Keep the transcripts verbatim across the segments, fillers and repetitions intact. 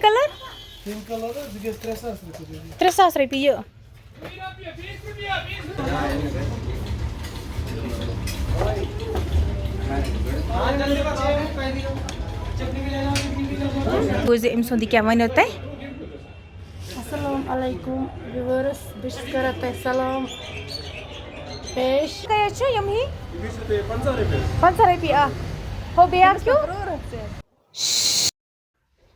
Colour? Pink colour حظ، یہِ گژھِ ترٛےٚ ساس رۄپیہِ۔ ترٛےٚ ساس رۄپیہِ یہِ۔ بوٗزِو أمۍ سُنٛد یہِ کیٛاہ وَنیو تۄہہِ۔ السلام علیکم viewers، بہٕ چھَس کران تۄہہِ سلام پیش۔ کٔہۍ حظ چھِ یِم ہی؟ یہِ گژھِ تۄہہِ پنٛژاہ رۄپیہِ حظ۔ پنٛژاہ رۄپیہِ اکھ۔ ہُہ بیٛاکھ کیُتھ؟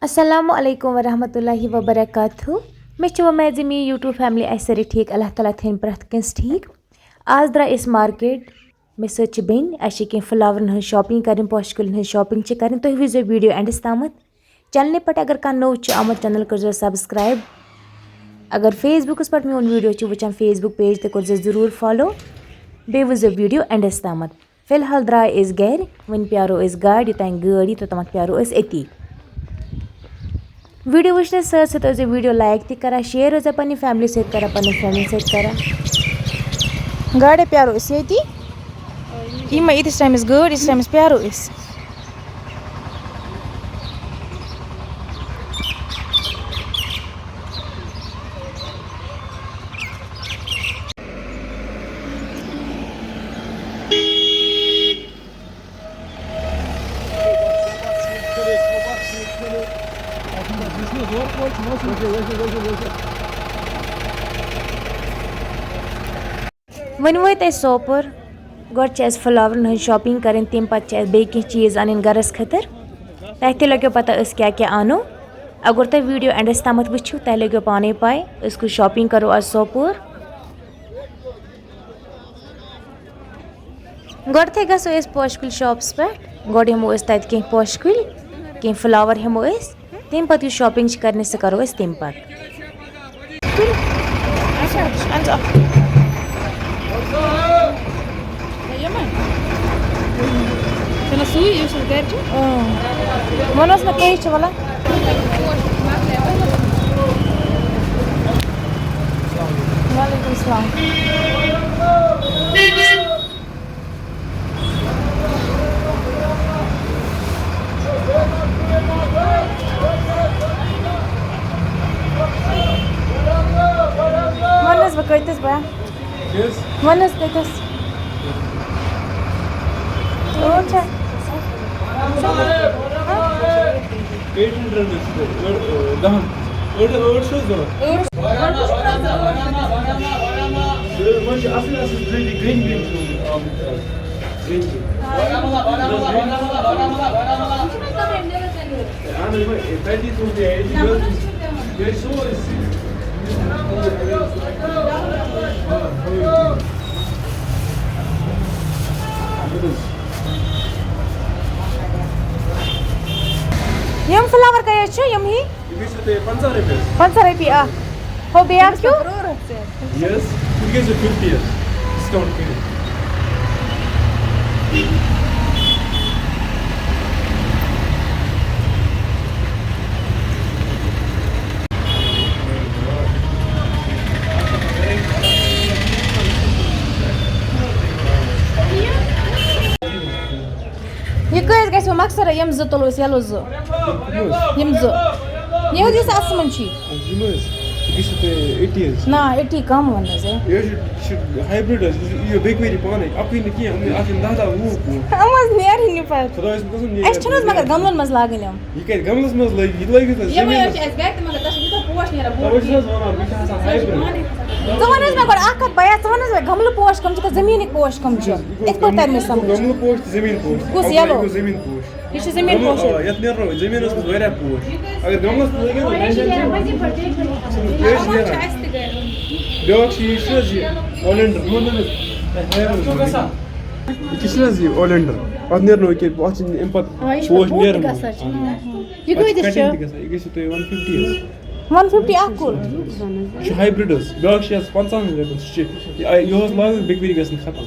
السلام علیکم ورحمۃ اللہ وبرکاتہ۔ مےٚ چھِ وۄمید زِ میٛٲنۍ YouTube family آسہِ سٲرٕے ٹھیٖک۔ اللہ تعالیٰ تھٲیِن پرٛٮ۪تھ کٲنٛسہِ ٹھیٖک۔ آز درٛاے أسۍ market۔ مےٚ سۭتۍ چھِ بیٚنہِ، اَسہِ چھِ کینٛہہ flowerن ہٕنٛز shopping کَرٕنۍ، پوشہِ کُلٮ۪ن ہٕنٛز shopping چھِ کَرٕنۍ۔ تُہۍ وٕچھزیو video endس تامَتھ۔ Channelہِ پٮ۪ٹھ اگر کانٛہہ نوٚو چھُ آمُت، channel کٔرزیو subscribe۔ اگر Facebookس پٮ۪ٹھ میون video چھِ وٕچھان، Facebook page تہِ کٔرزیو ضروٗر follow۔ بیٚیہِ وٕچھزیو video endس تامَتھ۔ فی الحال درٛاے أسۍ گَرِ، وۄنۍ پیٛارو أسۍ گاڑِ، یوٚتام گٲڑۍ یی، توٚتامَتھ پیٛارو أسۍ أتی۔ Video وٕچھنَس سۭتۍ سۭتۍ ٲسۍزیو video like تہِ کَران، share ٲسۍزیو پنٛنہِ family سۭتۍ کَران، پنٛنٮ۪ن friendن سۭتۍ کَران۔ گاڑِ پیٛارو أسۍ ییٚتی۔ یہِ ما ییٖتِس ٹایمَس گٲڑۍ، ییٖتِس ٹایمَس پیٛارو أسۍ۔ وۄنۍ وٲتۍ أسۍ سوپور۔ گۄڈٕ چھِ اَسہِ flowerن ہٕنٛز shopping کَرٕنۍ، تَمہِ پَتہٕ چھِ اَسہِ بیٚیہِ کینٛہہ چیٖز اَنٕنۍ گَرَس خٲطرٕ۔ تۄہہِ تہِ لَگیو پَتہ أسۍ کیٛاہ کیٛاہ اَنو۔ اگر تُہۍ video endس تامَتھ وٕچھِو، تۄہہِ لَگیو پانَے پَے أسۍ کُس shopping کَرو آز سوپور۔ گۄڈٕتھٕے گژھو أسۍ پوشہِ کُلۍ shopس پٮ۪ٹھ۔ گۄڈٕ ہٮ۪مو أسۍ تَتہِ کینٛہہ پوشہِ کُلۍ، کینٛہہ flower ہٮ۪مو أسۍ۔ تَمہِ پَتہٕ یُس shopping چھِ کَرٕنۍ، سُہ کَرو أسۍ تَمہِ پَتہٕ۔ چھُنہ سُے، یُس اَسہِ گَرِ چھُ؟ اۭں۔ وَن حظ مےٚ، کٔہۍ چھِ وَلہٕ؟ وعلیکُم السلام۔ وَن حظ بہٕ کۭتِس بہٕ؟ کیٛاہ حظ؟ وَن حظ کۭتِس؟ ٲٹھ چھا؟ Eight hundred حظ چھُ تۄہہِ، ٲٹھ، ٲ، دَہَن۔ ٲٹھ، ٲٹھ چھُ حظ ضوٚرَتھ؟ ٲٹھ۔ تہٕ وۄنۍ چھِ اَصٕل اَصٕل درٛوٚگۍ، گٔنۍ گٔنۍ چھِ آمٕتۍ آز۔ گٔنۍ گٔنۍ۔ اہن حظ، وۄنۍ تَتی تُل تہِ ییٚتہِ یہِ حظ، یہِ حظ چھِ سورُے سۭتۍ۔ یِم flower کٔہۍ حظ چھِ؟ یِم ہی؟ یہِ گژھِ تۄہہِ پنٛژاہ رۄپیہِ حظ۔ پنٛژاہ رۄپیہِ اکھ۔ ہُہ بیٛاکھ کیُتھ؟ یہِ حظ، یہِ گژھِ fifty حظ، discount کٔرِتھ۔ یہِ کٔہۍ حظ گژھِ وۄنۍ مۄخصرا؟ یِم زٕ تُلو أسۍ، یَلو زٕ۔ یِم زٕ۔ یہِ حظ یُس اَصٕل منٛز چھُ یہِ۔ یِم حظ، یہِ گژھِ تۄہہِ eighty حظ۔ نہ، eighty کَم وَن حظ، ہے۔ یہِ حظ چھُ، یہِ چھُ hybrid حظ، یہِ چھُ، یہِ یِیو بیٚکہِ ؤری پانَے، اَکُے نہٕ کینٛہہ، یِم اَتھ یِن دَہ دَہ وُہ پوش۔ یِم حظ نیرٕنۍ نہٕ پَتہٕ۔ خۄدایَس قسم، یہِ اَسہِ چھِنہٕ حظ مگر گملَن منٛز لاگٕنۍ یِم۔ یہِ کَتہِ گملَس منٛز لٲگِتھ؟ یہِ لٲگِتھ حظ یِمَے زٔمیٖنَس۔ حظ چھِ اَسہِ گَرِ تہِ، مگر تَتھ چھِ یوٗتاہ پوش نیران، تَوَے چھُس حظ وَنان، یہِ چھِ آسان hybrid۔ ژٕ وَن حظ مےٚ گۄڈٕ اَکھ کَتھ، بیا، ژٕ وَن حظ مےٚ، گملہٕ پوش کَم چھِ تہٕ زٔمیٖنٕکۍ پوش کَم چھِ؟ یِتھ پٲٹھۍ تَرِ مےٚ سَمٕجھ۔ گملہٕ پوش تہٕ زٔمیٖن پوش۔ کُس اَکھ یَلو؟ گوٚو زٔمیٖن پوش۔ یہِ چھِ زٔمیٖن گملہٕ، پوش آ، ییٚتہِ۔ یَتھ نیرنو زٔمیٖنَس منٛز واریاہ پوش۔ اگر گملَس منٛز لٲگِو نا، یہِ چھِ نیران۔ بیٛاکھ چھِ یہِ، یہِ چھِ حظ یہِ oleander۔ یہِ تہِ چھِنہٕ حظ یہِ oleander؟ اَتھ نیرنو ییٚکیٛاہ، اَتھ چھِنہٕ اَمہِ پَتہٕ آ، یہِ چھُ پوش پَتہٕ پوٚت تہِ نیران۔ گژھان، چھُنہٕ؟ آ۔ یہِ اَتھ چھِ کۭتِس چھُ؟ Cutting تہِ گژھان، یہِ گژھِ تۄہہِ one fifty حظ۔ One fifty اَکھ کُل؟ یہِ چھُ hybrid حظ، بیٛاکھ چھِ یَتھ پنٛژاہَن رۄپیَن، سُہ چھِ یہِ، یہِ حظ لاگُن، بیٚکہِ ؤری گژھِ نہٕ ختم۔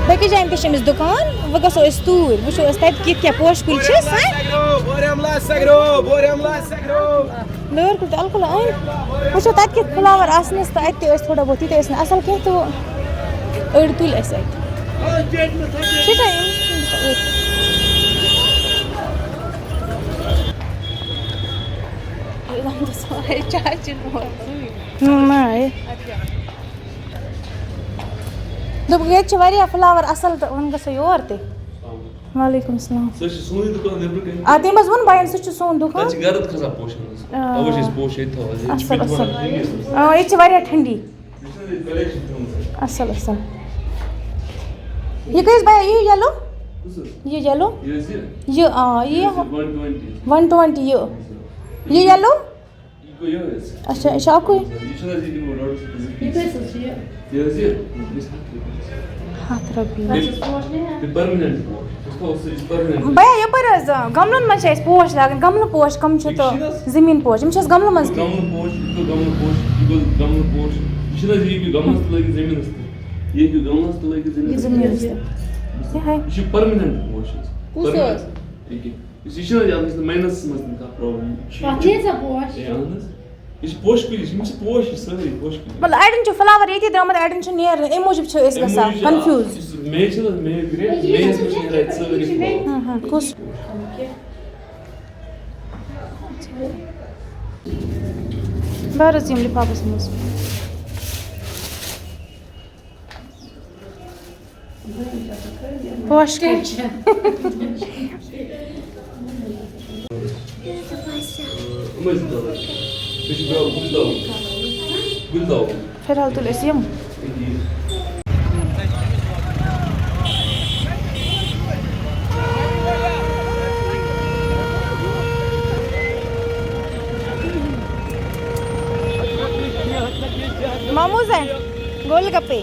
بیٚکِس جایہِ تہِ چھِ أمِس دُکان، وۄنۍ گژھو أسۍ توٗرۍ، وٕچھو أسۍ تَتہِ کِتھ کیٛاہ پوشہِ کُلۍ چھِ، سَے؟ لٲر کُلۍ تہٕ اَلہٕ کُلہٕ أنۍ۔ وٕچھو تَتہِ کِتھ flower آسنَس تہٕ اَتہِ تہِ ٲسۍ تھوڑا بہت، ییٖتیٛاہ ٲسۍ نہٕ اَصٕل کینٛہہ تہٕ أڑۍ تُلۍ اَسہِ اَتہِ۔ چھِ تۄہہِ أنۍ؟ چاے چیٚنۍ وول۔ نہ، یہِ۔ دوٚپُکھ، ییٚتہِ چھِ واریاہ فٕلاوَر اَصٕل تہٕ وۄنۍ گژھو یور تہِ۔ وعلیکم السلام۔ سُہ چھُ سونُے دُکان نیٚبرٕ کَنہِ۔ آ، تٔمۍ حظ ووٚن بایَن، سُہ چھُ سون دُکان۔ تَتہِ چھِ گرد کھسان پوشَن منٛز۔ آ۔ تَوَے چھِ أسۍ پوش ییٚتہِ تھاوان۔ ییٚتہِ چھِ اَصٕل، بِٹہٕ اَصٕل۔ وَنان۔ آ، ییٚتہِ چھِ واریاہ ٹھنڈی۔ یہِ چھُنہٕ یہِ collection تھٲومٕژ اَسہِ۔ اَصٕل، اَصٕل۔ یہِ کٔہِس بَیا؟ یہِ yellow؟ کُس حظ؟ یہِ yellow؟ یہِ حظ یہِ؟ یہِ، آ، یہِ۔ یہِ حظ یہِ one twenty۔ One twenty یہِ۔ یہِ yellow؟ یہِ گوٚو یِہوٚے حظ۔ اچھا، یہِ چھُ اَکُے۔ یہِ چھُنہٕ حظ یہِ دِمو ڈۄڈ ہَتھ رۄپیہِ۔ یہِ کٔہِس حظ چھُ یہِ؟ یہِ حظ یہِ؟ یہِ چھُ ہَتھ رۄپیہِ۔ ہَتھ رۄپیہِ۔ یہِ permanent پوش۔ أسۍ تھاوو سُہ، یہِ چھُ permanent۔ بَیا، یَپٲرۍ حظ، آ، گملَن منٛز چھِ اَسہِ پوش لاگٕنۍ، گملہٕ پوش کَم چھِ یہِ تہٕ چھِنہٕ حظ زٔمیٖن پوش، یِم چھِ اَسہِ گملہٕ منٛز۔ گملہٕ پوش، یہِ گوٚو گملہٕ پوش، یہِ گوٚو گملہٕ پوش۔ یہِ چھِنہٕ حظ یہِ، یہِ گملَس تہِ لٲگِتھ زٔمیٖنَس تہِ؟ یہِ ہیٚکِو گملَس تہِ لٲگِتھ، زٔمیٖنَس تہِ۔ زٔمیٖنَس تہِ۔ یِہوٚے۔ یہِ چھِ permanent پوش حظ۔ کُس permanent۔ حظ؟ ییٚکیٛاہ۔ یُس یہِ چھُنہٕ حظ، یَتھ گژھِ نہٕ ماینَسَس منٛز تہِ کانٛہہ problem۔ یہِ چھُ، اَتھ چھِ آسان پوش۔ ہے، اَہَن حظ۔ یہِ چھِ پوشہِ کُلۍ، یِم چھِ پوش، یہِ سٲری پوشہِ کُلۍ۔ مطلب، اَڑٮ۪ن چھُ flower ییٚتی درٛامُت، اَڑٮ۪ن چھُ نیران، اَمہِ موٗجوٗب چھِ أسۍ اَمہِ گژھان موٗجوٗب چھِ، آ، confuse۔ یُس مے چھِ نہ، مے گرٛے-، یہِ مییَس چھِ منٛز چھِ نیران اَتہِ سٲری flower۔ ہاں، ہاں، کُس؟ بَر حظ یِم لِفافَس منٛز۔ پوش کُلۍ۔ یِمَے زٕ colour۔ بیٚیہِ چھُ بیٛاکھ گُلۍ داوُن۔ گُلۍ داوُن۔ فِلحال تُلۍ أسۍ یِم۔ ماموز ہے، گول گپے۔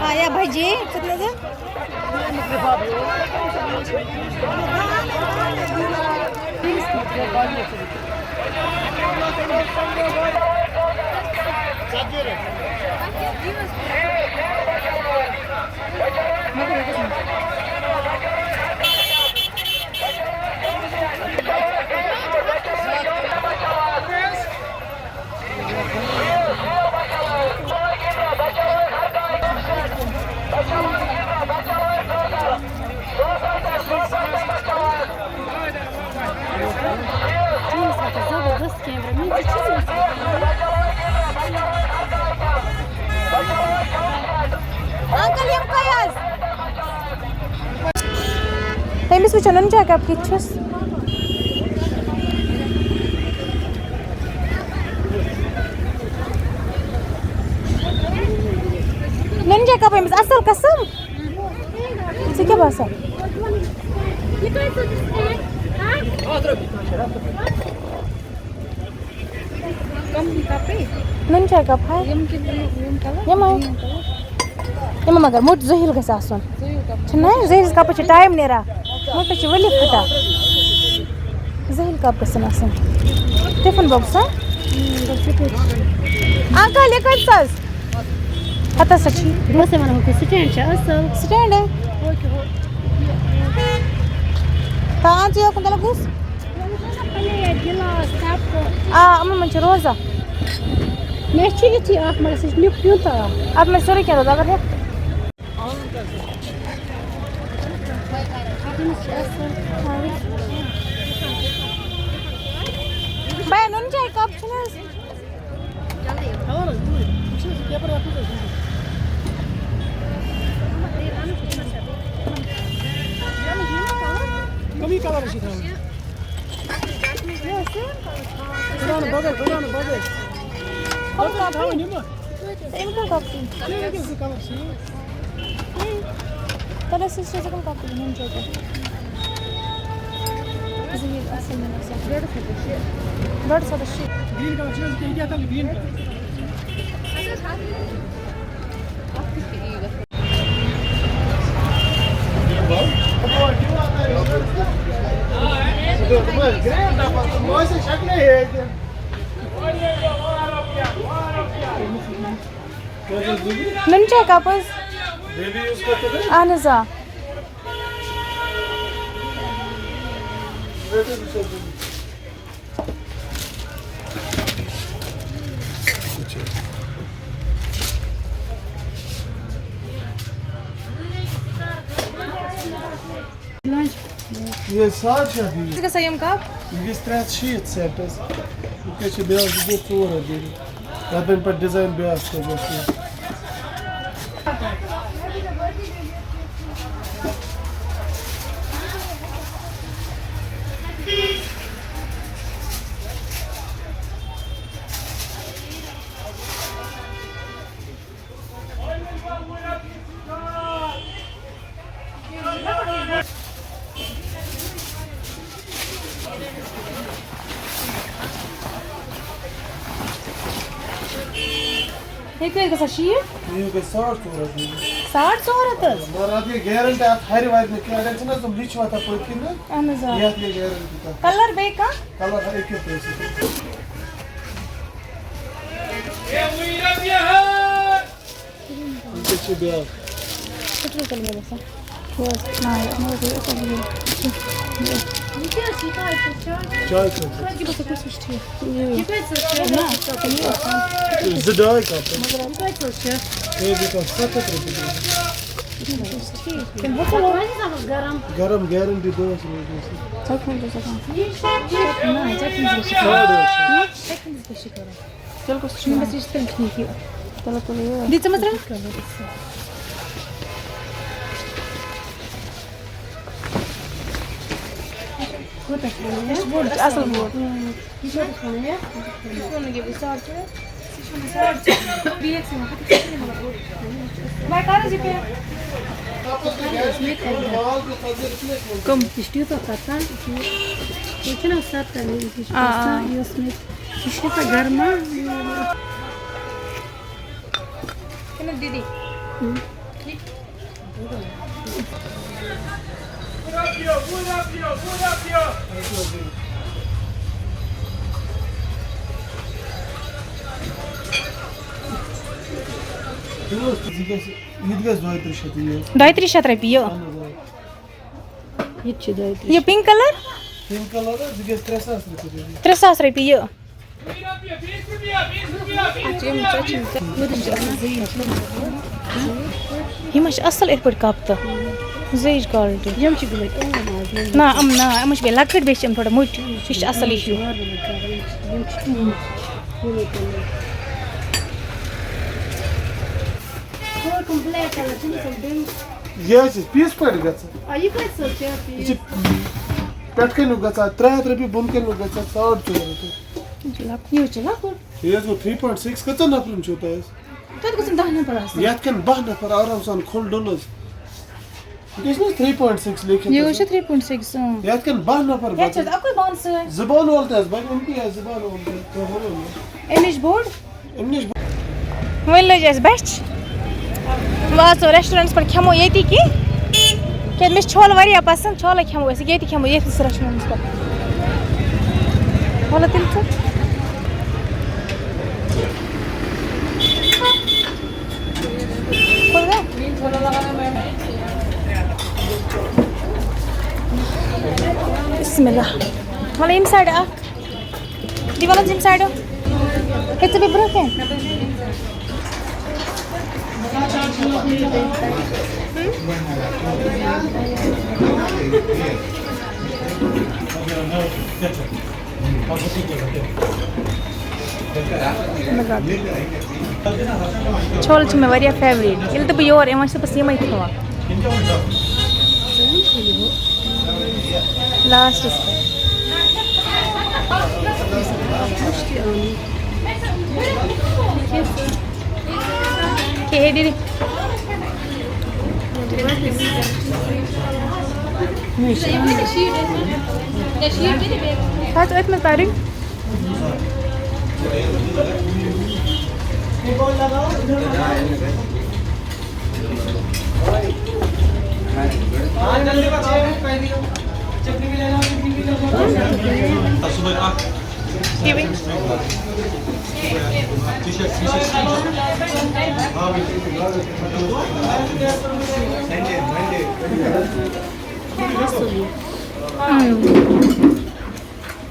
آیا بھجی، کتنا دے؟ زبردست camera man، ژٕ چھُکھ نہٕ uncle، یِم کٔہۍ حظ؟ تٔمِس وٕچھو نُن چاے کپ کِتھ چھُس۔ نُن چاے کپ أمِس اَصٕل قٕسٕم۔ ژےٚ کیٛاہ باسان؟ نُن چاے کپ ہا؟ یِم کِنہٕ یِم colour؟ یِمے۔ Green colour۔ یِمن مگر موٚٹ زٔہِل گژھِ آسُن۔ زٔہِل کپ۔ چھُنہ زٔہِلِس کپس چھُ time نیران۔ موٚٹس چھُ ؤلِتھ پھٹان۔ زٔہِل کپ گژھن آسٕنۍ۔ ٹفن box ہا؟ اۭں، بس یِتھُے۔ Uncle، یہِ کۭتِس حظ؟ ہتس حظ چھِ۔ بہٕ ٲسٕے وَنان، ہُہ stand چھا اَصٕل؟ Stand ہے۔ تا ژٕ یوکُن تَلہٕ کُس؟ Plate، glass, cup۔ آ، یِمَن منٛز چھِ روزان۔ مےٚ چھِ یُتھُے اَکھ، مگر سُہ چھِ نیُک نیُن تَوان۔ اَتھ منٛز چھِ سورُے کینٛہہ روزان، اگر ہٮ۪کھ۔ بیا، نُن چاے کپ چھُنہٕ حظ؟ کمی colour چھِ تھاوٕنۍ۔ بَناونہٕ بغٲر، بَناونہٕ بغٲر۔ Full copy۔ تھاوٕنۍ یِمہٕ۔ تٔمۍ کَم کَپ تُلۍ؟ تُلِو وٕنکیٚس زٕ colour چھِ یِم۔ تَلہٕ أسۍ چھِ زٕ colour کَپ تُلٕنۍ، یِم چھِ ییٚتہِ۔ ڈۄڈ ہَتھ شیٖتھ۔ گرٛیٖن کلر چھِ حظ ییٚکیٛاہ، ییٚکیٛاہ تَل گرٛیٖن کلر۔ نُن چاے کپ حظ۔ اہن حظ، آ۔ یہِ ساڑ شےٚ ہَتھ یہِ۔ یہِ گژھان یِم کپ؟ یہِ گژھِ ترٛےٚ ہَتھ شیٖتھ سیٹس۔ یہِ کیٛاہ چھِ بیٛاکھ زٕ گوٚو ژور ہَتھ دِنۍ۔ تَتھ بَنہِ پَتہٕ ڈِزاین بیٛاکھ تہِ گژھِ۔ یہِ کٔہۍ گژھان شیٖتھ؟ یہِ گژھِ ساڑ ژور ہَتھ رۄپیہِ۔ ساڑ ژور ہَتھ حظ؟ مگر اَتھ گٔے گیرنٹی، اَتھ ہَرِ وَرِ نہٕ کینٛہہ۔ اَتٮ۪ن چھِنہ تِم لِچھ وۄتھان پٔتۍ کِنۍ نہٕ؟ اَہَن حظ، آ۔ یَتھ گٔے گیرنٹی تَتھ۔ کَلَر بیٚیہِ کانٛہہ؟ کَلَر ہا أکِس پیٚیہِ سُہ۔ یہِ کیٛاہ چھِ بیٛاکھ؟ سُہ چھُ تیٚلہِ مےٚ باسان۔ یہِ اوس، نہ، یہِ اوس، یہِ اوس، یہِ اوس۔ یہِ کیٛاہ چھِ؟ یہِ کیٛاہ چھِ؟ چاے خٲطرٕ۔ یہِ باسان کُس ہِش ٹھیٖک۔ یہِ۔ یہِ کَتہِ چھِ؟ نہ، یہِ اوس۔ زٕ ڈاے کپ۔ یہِ کَتہِ چھِ؟ یہِ گژھِ ستھ ہَتھ رۄپیہِ۔ یہِ اوس ٹھیٖک۔ کِنہٕ ہُہ چھُ گرم؟ گرم گارنٹی دۄہَس روزِ أمِس۔ ژےٚ کٕم چھِ آسان؟ نہ، ژےٚ کٕم چھِ آسان؟ ساڑ ٲٹھ شیٚتھ۔ ژےٚ کٕم چھِ کران؟ تیٚلہِ کُس چھُ؟ بس یہِ چھُ تیٚلہِ ٹھیٖکٕے۔ تیٚلہِ کُس یہِ؟ دِ ژٕ مَژٕ رَن۔ کوٗتاہ چھُ؟ یہِ چھُ بوٚڑ، یہِ چھُ اَصٕل بوٚڑ۔ یہِ کوٗتاہ چھُ وَنان مےٚ؟ یہِ چھُ وَنان یہِ گوٚو ساڑ ژور۔ یہِ چھُ وَنان ساڑ ژور۔ بیٚیہِ ٲسۍ وَنان، پَتہٕ کیٛاہ چھِ وَنان اورٕ؟ وۄنۍ کَر حظ یہِ پیک؟ کٕم؟ یہِ چھُ تیوٗتاہ کَتان، یہِ چھُ، یہِ چھُنہ ستھ کَران، یہِ چھُ آ، آ۔ آسان، یہِ اوس مےٚ، یہِ چھُ یوٗتاہ گرما۔ کِنہٕ دیٖدی؟ ہُم۔ یہِ گژھِ، یہِ تہِ گژھِ دۄیہِ ترٕٛہ شیٚتھ یہِ۔ دۄیہِ ترٕٛہ شیٚتھ رۄپیہِ یہِ؟ اہن حظ، آ۔ یہِ تہِ چھِ دۄیہِ ترٕٛہ۔ یہِ پِنک کلر؟ پِنک کلر حظ، یہِ گژھِ ترٛےٚ ساس رۄپیہِ۔ ترٛےٚ ساس رۄپیہِ یہِ۔ یِم چھِ اَصٕل زیٖٹھۍ۔ یِم حظ چھِ اَصٕل یِتھ پٲٹھۍ کَپ تہٕ زیٖج quality۔ یِم چھِ گٔمٕتۍ عام آز، یِم نہ، یِم نہ، یِم چھِ بیٚیہِ لۄکٕٹۍ، بیٚیہِ چھِ یِم تھوڑا مُٹۍ۔ یہِ چھِ اَصٕل یہِ ہیوٗ۔ یِم چھِ ٹھیٖک۔ یہِ حظ چھِ پیٖس پٲٹھۍ گژھان۔ آ، یہِ کۭتِس حظ چھِ پیٖس؟ یہِ چھِ پٮ۪ٹھ کَنیُک گژھان ترٛےٚ ہَتھ رۄپیہِ، بۄن کَنیُک گژھان ساڑ ژور ہَتھ۔ یہِ چھُ لۄکُٹ۔ یہِ حظ گوٚو three point six، کٔژَن نفرَن چھُو تۄہہِ حظ؟ تَتھ گژھن دَہ نفر آسٕنۍ۔ یَتھ کَن باہ نفر آرام سان کھُل ڈُل حظ۔ یہِ گژھِ نہٕ حظ three point six لیکھِتھ یہِ حظ؟ چھُ three point six، اۭں۔ یَتھ کَن باہ نفر یَتھ چھِ بَچَن۔ حظ اَکُے بانہٕ سۭتۍ۔ زٕ بانہٕ وول تہِ حظ بَنہِ، أمۍ تہِ آسہِ زٕ بانہٕ وول تہِ، کانٛہہ پرواے نہٕ۔ اَمہِ نِش بوٚڑ؟ اَمہِ نِش بوٚڑ۔ وۄنۍ لٔج اَسہِ بَچھ۔ وۄنۍ اَژو restaurantس پٮ۪ٹھ، کھٮ۪مو ییٚتی کینٛہہ۔ کیٛازِ مےٚ چھِ چھولہٕ واریاہ پَسنٛد، چھولَے کھٮ۪مو أسۍ ییٚتی، کھٮ۪مو ییٚتھِس restaurantس پٮ۪ٹھ۔ وَلہٕ تیٚلہِ ژٕ۔ بسم اللہ۔ وَلہٕ ییٚمہِ side اَکھ۔ دی وَلہٕ ییٚمہِ side۔ ہے، ژٕ بیٚہہ برٛونٛہہ کَنہِ۔ چھولہٕ چھِ مےٚ واریاہ favourite۔ ییٚلہِ تہِ بہٕ یور یِوان چھَس، بہٕ چھَس یِمَے کھٮ۪وان۔ Lastس پٮ۪ٹھ۔ کیٛاہ ہے دیٖدی؟ ہَتھ أتھۍ منٛز تَرٕنۍ۔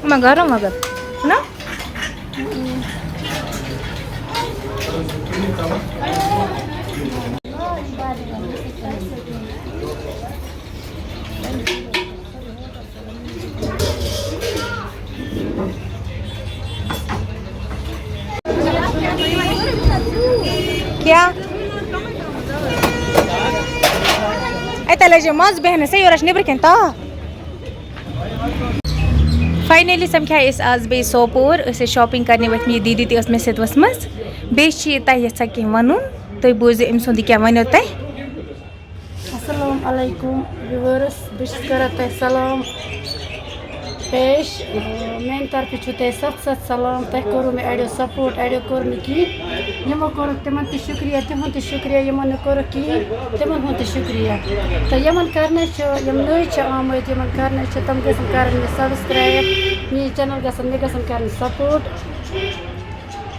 مگر مگر نا۔ کیٛاہ؟ اَتہِ لٔج یہِ منٛز بیٚہنَس، ہے، یورٕ چھِ نیٚبرٕ کَنہِ تاپھ۔ فاینٔلی سَمکھے أسۍ آز بیٚیہِ سوپور۔ أسۍ ٲسۍ شاپِنٛگ کَرنہِ ؤتھمٕتۍ، یہِ دیٖدی تہِ ٲس مےٚ سۭتۍ ؤژھمٕژ۔ بیٚیہِ چھِ یہِ تۄہہِ یَژھان کینٛہہ وَنُن؟ تُہۍ بوٗزِو أمۍ سُنٛد یہِ کیٛاہ وَنیو تۄہہِ۔ السلام علیکم viewers، بہٕ چھَس کران تۄہہِ سلام پیش۔ اۭں، میانہِ طرفہٕ چھُو تۄہہِ سَتھ سَتھ سلام۔ تۄہہِ کوٚروٕ مےٚ اَڑیو سپورٹ، اَڑیو کوٚر نہٕ کِہیٖنۍ۔ یِمو کوٚرُکھ، تِمن تہِ شُکریہ، تِہُنٛد تہِ شُکریہ، یِمو نہٕ کوٚرُکھ کِہیٖنۍ، تِمن ہُنٛد تہِ شُکریہ۔ تہٕ یِمن کرنٕے چھُ، یِم نٔے چھِ آمٕتۍ، یِمن کرنٕے چھِ، تِم گژھن کرٕنۍ مےٚ سبسکرایب، میٲنۍ چینل گژھن، مےٚ گژھن کرٕنۍ سپورٹ۔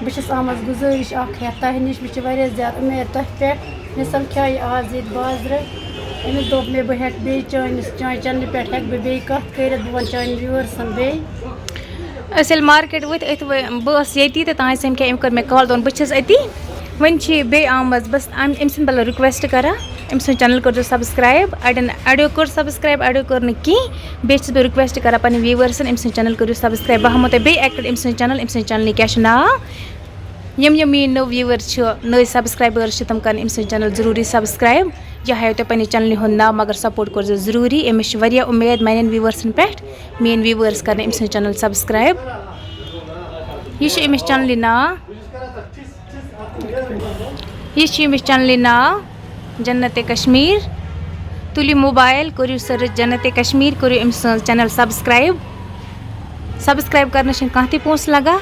بہٕ چھَس آمٕژ گُزٲرِش اَکھ ہٮ۪تھ تۄہہِ نِش۔ مےٚ چھِ واریاہ زیادٕ اُمید تۄہہِ پٮ۪ٹھ۔ مےٚ سَمکھیٛاو یہِ آز ییٚتہِ بازرٕ۔ أمِس دوٚپ مےٚ، بہٕ ہٮ۪کہٕ بیٚیہِ چٲنِس، چانہِ چَنلہِ پٮ۪ٹھ ہٮ۪کہٕ بہٕ بیٚیہِ کَتھ کٔرِتھ، بہٕ وَنہٕ چانٮ۪ن viewers-َن بیٚیہِ۔ أسۍ ییٚلہِ مارکیٹ ؤتھۍ، أتھۍ وۄنۍ بہٕ ٲسٕس ییٚتی تہٕ تانۍ سَمکھے أمۍ، کٔر مےٚ کال، دوٚپُن، "بہٕ چھَس أتی۔" وۄنۍ چھِ یہِ بیٚیہِ آمٕژ، بَس أمۍ، أمۍ سٕنٛدِ بدلہٕ request کَران، أمۍ سٕنٛز channel کٔرۍزیو subscribe۔ اَڑٮ۪ن، اَڑیو کٔر subscribe، اَڑیو کٔر نہٕ کِہیٖنۍ۔ بیٚیہِ چھَس بہٕ request کَران پنٛنٮ۪ن viewers-َن، أمۍ سٕنٛز channel کٔرِو subscribe۔ بہٕ ہاوہو تۄہہِ بیٚیہِ اَکہِ لَٹہِ أمۍ سٕنٛز channel، أمۍ سٕنٛز channel کیٛاہ چھُ ناو۔ یِم یِم میٛٲنۍ نٔو viewers چھِ، نٔوۍ subscribers چھِ، تِم کَرَن أمۍ سٕنٛز channel ضروٗری subscribe۔ یہِ ہٲیِو تۄہہِ پنٛنہِ channelہِ ہُنٛد ناو، مگر support کٔرۍزیو ضروٗری۔ أمِس چھِ واریاہ اُمید میٛانٮ۪ن viewers-َن پٮ۪ٹھ، میٛٲنۍ viewers کَرَن أمۍ سٕنٛز channel subscribe۔ یہِ چھُ أمِس channelہِ ناو۔ یہِ چھِ أمِس channelہِ ناو جنت کشمیر۔ تُلِو موبایل، کٔرِو search جنت کشمیر، کٔرِو أمۍ سٕنٛز channel subscribe۔ Subscribe کرنَس چھِنہٕ کانٛہہ تہِ پونٛسہٕ لگان،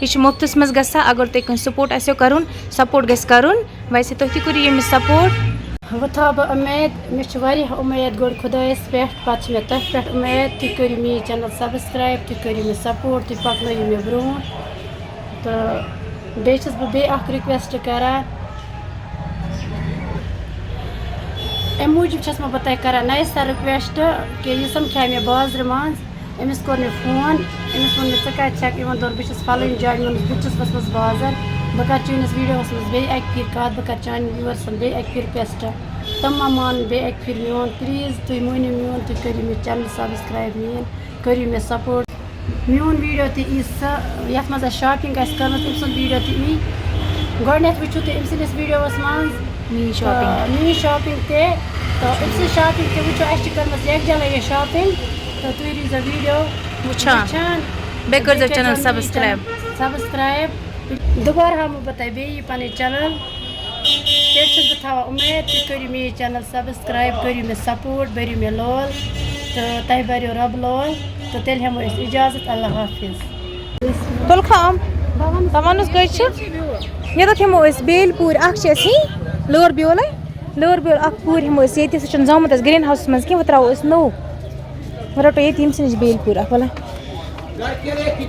یہِ چھُ مُفتَس منٛز گژھان۔ اگر تۄہہِ کٲنٛسہِ support آسیو کَرُن، support گژھِ کَرُن۔ ویسے تُہۍ تہِ کٔرِو ییٚمِس support۔ وۄنۍ تھاوٕ بہٕ اُمید، مےٚ چھِ واریاہ اُمید گۄڈٕ خۄدایَس پٮ۪ٹھ، پَتہٕ چھِ مےٚ تۄہہِ پٮ۪ٹھ اُمید، تُہۍ کٔرِو میٛٲنۍ channel subscribe، تُہۍ کٔرِو مےٚ support، تُہۍ پَکنٲیِو مےٚ برٛونٛٹھ۔ تہٕ بیٚیہِ چھَس بہٕ بیٚیہِ اَکھ request کَران، اَمہِ موٗجوٗب چھَس مےٚ بہٕ تۄہہِ کَران نَیہِ سَرٕ request کہِ یہِ سَمکھیٛاے مےٚ بازرٕ منٛز، أمِس کوٚر مےٚ فون، أمِس ووٚن مےٚ، "ژٕ کَتہِ چھَکھ؟" یِمَن دوٚپ، "بہٕ چھَس فَلٲنۍ جایہِ۔" مےٚ ووٚنُس، "بہٕ تہِ چھُس ؤژھمٕژ بازر، بہٕ کَرٕ چٲنِس videoَس منٛز بیٚیہِ اَکہِ پھِرِ کَتھ، بہٕ کَرٕ چانٮ۪ن viewersَن بیٚیہِ اَکہِ پھِرِ request، تِم ما مانَن بیٚیہِ اَکہِ پھِرِ میون، please تُہۍ مٲنِو میون، تُہۍ کٔرِو مےٚ channel subscribe میٛٲنۍ، کٔرِو مےٚ support۔" میون video تہِ یی سۄ، یَتھ منٛز اَسہِ shopping آسہِ کٔرمٕژ، أمۍ سُنٛد video تہِ یی۔ گۄڈٕنٮ۪تھ وٕچھِو تُہۍ أمۍ سٕنٛدِس videoَس منٛز، میٛٲنۍ shopping۔ آ، میٛٲنۍ shopping تہِ۔ تہٕ أمۍ سٕنٛز shopping تہِ وٕچھو، اَسہِ چھِ کٔرمٕژ یَکجاہ لَگے shopping۔ تہٕ تُہۍ روٗزیو video وٕچھان۔ وٕچھان۔ بیٚیہِ کٔرۍزیو بیٚیہِ channel کٔرۍزیو میٛٲنۍ subscribe۔ Channel subscribe۔ دُبارٕ ہاومو بہٕ تۄہہِ بیٚیہِ یہِ پَنٕنۍ channel۔ تیٚلہِ چھَس بہٕ تھاوان اُمید، تُہۍ کٔرِو میٛٲنۍ channel subscribe، کٔرِو مےٚ support، بٔرِو مےٚ لول تہٕ تۄہہِ بَریو رۄب لول۔ تہٕ تیٚلہِ ہٮ۪مو أسۍ اِجازت، اللہ حافظ۔ تُلہٕ خام، دَپان حظ کٔژ چھِ؟ ییٚتٮ۪تھ ہٮ۪مو أسۍ بیلۍ پوٗرۍ، اَکھ چھِ اَسہِ یی لٲر بیولَے، لٲر بیول اَکھ پوٗرۍ ہٮ۪مو أسۍ ییٚتہِ، سُہ چھُنہٕ زامُت اَسہِ green houseَس منٛز کینٛہہ، وۄنۍ ترٛاوو أسۍ نوٚو۔ وۄنۍ رَٹو ییٚتہِ ییٚمہِ سٕے نِش بیلۍ پوٗرۍ اَکھ، وَلہ۔